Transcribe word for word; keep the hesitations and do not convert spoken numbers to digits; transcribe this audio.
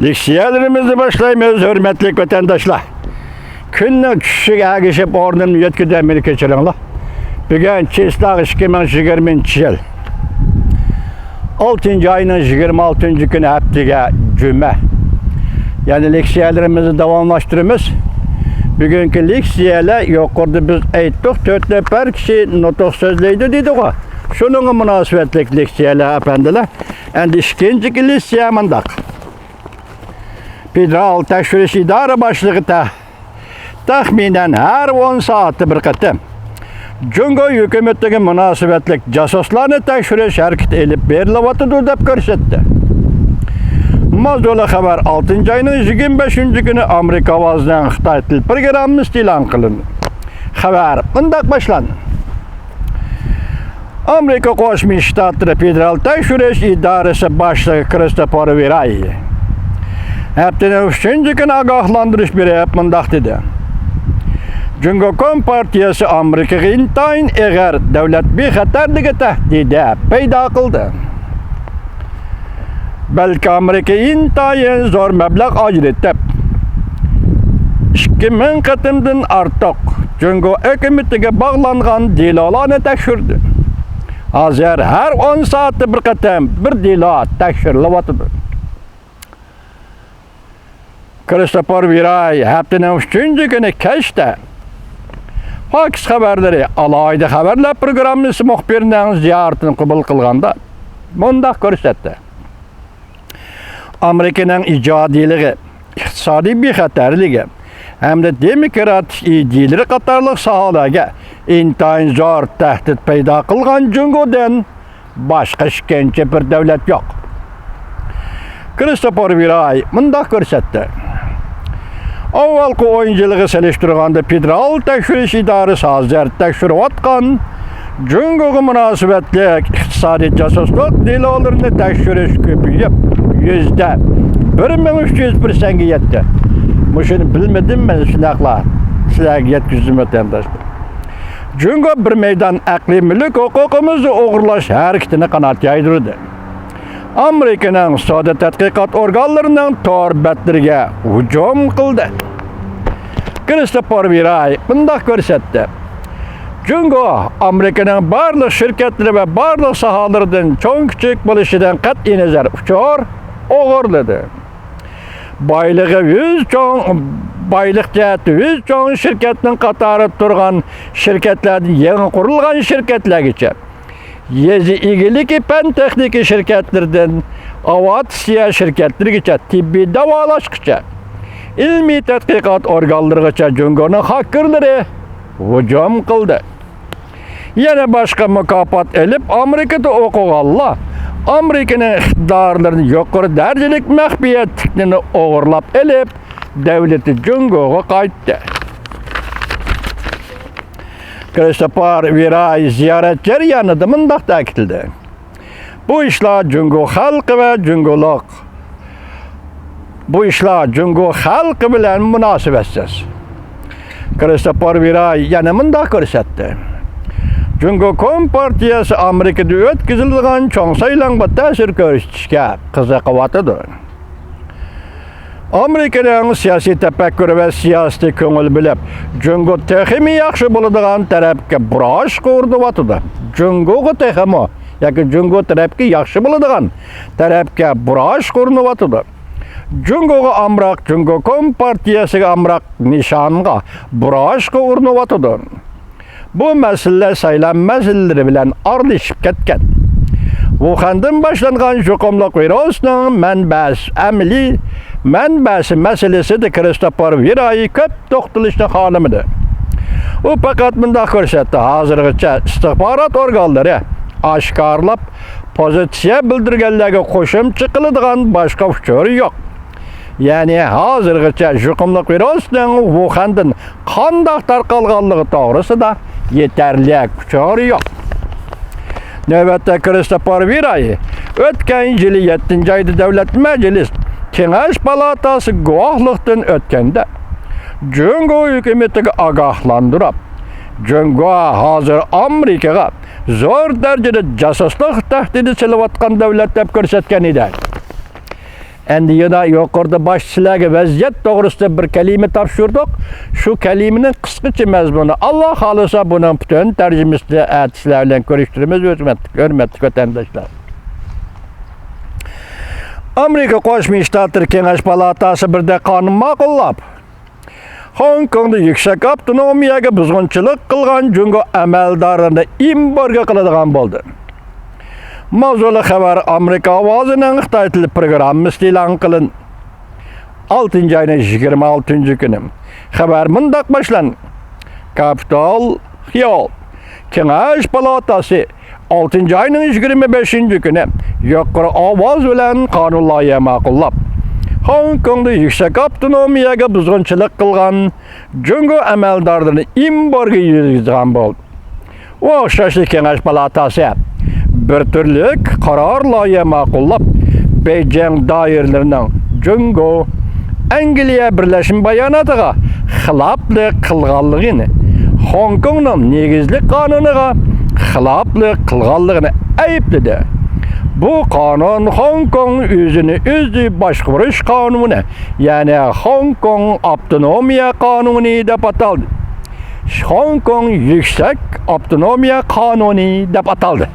لېكسىيەلىرىمىزنى باشلايمىز، ھۆرمەتلىك ۋەتەنداشلار. كۈننىڭ چۈشۈشىگە ئەگىشىپ ئورنۇمنى يۆتكىدىم، مېنى كەچۈرۈڭلار. بۈگۈن چىسلاغ ئىككى مىڭ يىگىرمىنچى يىل ئالتىنچى ئاينىڭ يىگىرمە ئالتىنچى كۈنى، ھەپتىگە جۈمە. يەنە لېكسىيەلىرىمىزنى داۋاملاشتۇرىمىز. بۈگۈنكى لېكسىيەلەر، يۇقىرىدا بىز ئېيتتۇق، تۆت نەپەر كىشى نۇتۇق سۆزلەيدۇ دېدۇقغۇ. شۇنىڭغا مۇناسىۋەتلىك لېكسىيەلەر، ئەپەندىلەر. ئەمدى ئىككىنچى لېكسىيە مۇنداق. فېدېرال تەكشۈرۈش ئىدارە باشلىقى تە-، تەخمىنەن ھەر ئون سائەتتە بىر قېتىم جۇڭگو ھۆكۈمىتىگە مۇناسىۋەتلىك جاسۇسلارنى تەكشۈرۈش ھەرىكىتى ئېلىپ بېرىلىۋاتىدۇ، دەپ كۆرسەتتى. ماۋزۇلۇق خەۋەر ئالتىنچى ئاينىڭ يىگىرمە بەشىنچى كۈنى ئامېرىكا ئاۋازىنىڭ خىتاي تىل پروگراممىسىدا ئېلان قىلىندى. خەۋەر مۇنداق باشلاندى. ئامېرىكا قوشما شتاتلىرى فېدېرال تەكشۈرۈش ئىدارىسى باشلىقى كىرىستوفېر ۋېراي ھەپتىنىڭ ئۈچىنچى كۈنى ئاگاھلاندۇرۇش بېرىپ مۇنداق دېدى: جۇڭگو كومپارتىيەسى ئامېرىكىغا ئىنتايىن ئېغىر دۆلەت بىخەتەرلىكى تەھدىتى پەيدا قىلدى. بەلكى ئامېرىكا ئىنتايىن زور مەبلەغ ئاجرىتىپ، ئىككى مىڭ قېتىمدىن ئارتۇق جۇڭگو ھۆكۈمىتىگە باغلانغان دېلولارنى تەكشۈردى. ھازىر ھەر ئون سائەتتە بىر قېتىم بىر دېلو تەكشۈرۈلۈۋاتىدۇ. كىرىستوفېر ۋېراي ھەپتىنىڭ ئۈچىنچى كۈنى كەچتە پاكىس خەۋەرلىرى ئالاھىدە خەۋەرلەر پروگراممىسى مۇخبىرىنىڭ زىيارىتىنى قوبۇل قىلغاندا مۇنداق كۆرسەتتى: ئامېرىكىنىڭ ئىجادىيلىقى، ئىقتىسادىي بىخەتەرلىكى ھەمدە دېموكراتىك ئىدىيىلىرى قاتارلىق ساھەلەرگە ئىنتايىن زور تەھدىت پەيدا قىلغان جۇڭگودىن باشقا ئىككىنچى بىر دۆلەت يوق. كىرىستوفېر ۋېراي مۇنداق كۆرسەتتى: ئاۋۋالقى ئون يىلغا سېلىشتۇرغاندا، فېدېرال تەكشۈرۈش ئىدارىسى ھازىر تەكشۈرۈۋاتقان جۇڭگوغا مۇناسىۋەتلىك ئىقتىسادىي جاسۇسلۇق دېلولىرىنى تەكشۈرۈش كۆپىيىپ، يۈزدە بىر مىڭ ئۈچ يۈز پىرسەنتكە يەتتى. مۇشۇنى بىلمىدىم مەن، شۇنداقلا سىلەرگە يەتكۈزدۈم، ۋەتەنداشلار. جۇڭگو بىر مەيدان ئەقلىي مۈلۈك ھوقۇقىمىزنى ئوغرىلاش ھەرىكىتىنى قانات يايدۇردى. ئامېرىكىنىڭ سودا تەتقىقات ئورگانلىرىنىڭ تور بەتلىرىگە ھۇجۇم قىلدى. كىرىستوفېر ۋېراي مۇنداق كۆرسەتتى: جۇڭگو ئامېرىكىنىڭ بارلىق شىركەتلىرى ۋە بارلىق ساھەلىرىدىن چوڭ-كىچىك بولۇشىدىن قەتئىينەزەر ئۇچۇر ئوغرىلىدى. بايلىقى يۈز چوڭ، بايلىق جەھەتتە يۈز چوڭ شىركەتنىڭ قاتارىدا تۇرغان شىركەتلەردىن يېڭى قۇرۇلغان شىركەتلەرگىچە، يېزا ئىگىلىكى پەن-تېخنىكا شىركەتلىرىدىن ئاۋىئاتسىيە شىركەتلىرىگىچە، تېببىي داۋالاشقىچە، ئىلمىي تەتقىقات ئورگانلىرىغىچە جۇڭگونىڭ خاكېرلىرى ھۇجۇم قىلدى. يەنە باشقا مۇكاپات ئېلىپ، ئامېرىكىدا ئوقۇغانلار ئامېرىكىنىڭ ئىقتىدارلىرىنى، يۇقىرى دەرىجىلىك مەخپىيەتلىكلىرىنى ئوغرىلاپ ئېلىپ، دۆلىتى جۇڭگوغا قايتتى. كىرىستوفېر ۋېراي زىيارەت جەريانىدا مۇنداق تەكىتلىدى: بۇ ئىشلار جۇڭگو خەلقى ۋە جۇڭگولۇق، بۇ ئىشلار جۇڭگو خەلقى بىلەن مۇناسىۋەتسىز. كىرىستوفېر ۋېراي يەنە مۇنداق كۆرسەتتى: جۇڭگو كومپارتىيەسى ئامېرىكىدا ئۆتكۈزۈلىدىغان چوڭ سايلامغا تەسىر كۆرسىتىشكە قىزىقىۋاتىدۇ. ئامېرىكىنىڭ سىياسىي تەپەككۇرى ۋە سىياسىتى كۆڭۈل بۆلۈپ، جۇڭگو تېخىمۇ ياخشى بولىدىغان تەرەپكە بۇراش ئۇرۇنۇۋاتىدۇ. جۇڭگوغا تېخىمۇ ياكى جۇڭگو تەرەپكە ياخشى بولىدىغان تەرەپكە بۇراش ئۇرۇنۇۋاتىدۇ. جۇڭگوغا ئامراق، جۇڭگو كومپارتىيەسىگە ئامراق نىشانغا بۇراشقا ئۇرۇنۇۋاتىدۇ. بۇ مەسىلىلەر سايلام مەسىلىلىرى بىلەن ئارىلىشىپ كەتكەن. ۋۇخەندىن باشلانغان يۇقۇملۇق ۋىرۇسنىڭ مەنبەسى، ئەمەلىي مەنبەسى مەسىلىسىدە كىرىستوفېر ۋېراي كۆپ توختىلىشنى خالىمىدى. ئۇ پەقەت مۇنداق كۆرسەتتى: ھازىرغىچە ئىستىخبارات ئورگانلىرى ئاشكارىلاپ، پوزىتسىيە بىلدۈرگەنلەرگە قوشۇمچە قىلىدىغان باشقا ئۇچۇر يوق. يەنى ھازىرغىچە يۇقۇملۇق ۋىرۇسنىڭ ۋۇخەندىن قانداق تارقالغانلىقى توغرىسىدا يېتەرلىك ئۇچۇر يوق. نۆۋەتتە كىرىستوفېر ۋېراي ئۆتكەن يىلى يەتتىنچى ئايدا دۆلەت مەجلىس كېڭەش پالاتاسى گۇۋاھلىقتىن ئۆتكەندە، جۇڭگو ھۆكۈمىتىگە ئاگاھلاندۇرۇپ، جۇڭگو ھازىر ئامېرىكىغا زور دەرىجىدە جاسۇسلۇق تەھدىتى سېلىۋاتقان دۆلەت دەپ كۆرسەتكەن ئىدى. ئەمدى يەنە يۇقىرىدا باشتا سىلەرگە ۋەزىيەت توغرىسىدا بىر كەلىمە تاپشۇردۇق. شۇ كەلىمىنىڭ قىسقىچە مەزمۇنى، ئاللا خالىسا، بۇنىڭ پۈتۈن تەرجىمىسىنى ئەتە سىلەر بىلەن كۆرۈشتۈرىمىز، ھۆرمەتلىك، ھۆرمەتلىك ۋەتەنداشلار. ئامېرىكا قوشما شتاتلىرى كېڭەش پالاتاسى بىردەك قانۇن ماقۇللاپ، خوڭكوڭدا يۈكسەك ئاپتونومىيەگە بۇزغۇنچىلىق قىلغان جۇڭگو ئەمەلدارلىرىنى ئېمبارگو قىلىدىغان بولدى. ماۋزۇلۇق خەۋەر ئامېرىكا ئاۋازىنىڭ خىتاي تىلى پروگراممىسىدا ئېلان قىلىندى. ئالتىنچى ئاينىڭ يىگىرمە ئالتىنچى كۈنى خەۋەر مۇنداق باشلاندى. كاپىتال خىيال، كېڭەش پالاتاسى ئالتىنچى ئاينىڭ يىگىرمە بەشىنچى كۈنى يۇقىرى ئاۋاز بىلەن قانۇن لايىھە ماقۇللاپ، خوڭكوڭدا يۈكسەك ئاپتونومىيەگە بۇزغۇنچىلىق قىلغان جۇڭگو ئەمەلدارلىرىنى ئېمبارگو يۈرگۈزىدىغان بولدى. ئۇ ئوخشاشلا كېڭەش پالاتاسى بىر تۈرلۈك قارار لايىھە ماقۇللاپ، بېيجىڭ دائىرىلىرىنىڭ جۇڭگو، ئەنگلىيە بىرلەشمە باياناتىغا خىلاپلىق قىلغانلىقىنى، خوڭكوڭنىڭ نېگىزلىك قانۇنىغا خىلاپلىق قىلغانلىقىنى ئەيىبلىدى. بۇ قانۇن خوڭكوڭ ئۆزىنى ئۆزى باشقۇرۇش قانۇنى، يەنى خوڭكوڭ ئاپتونومىيە قانۇنى دەپ ئاتالدى. خوڭكوڭ يۈكسەك ئاپتونومىيە قانۇنى دەپ ئاتالدى.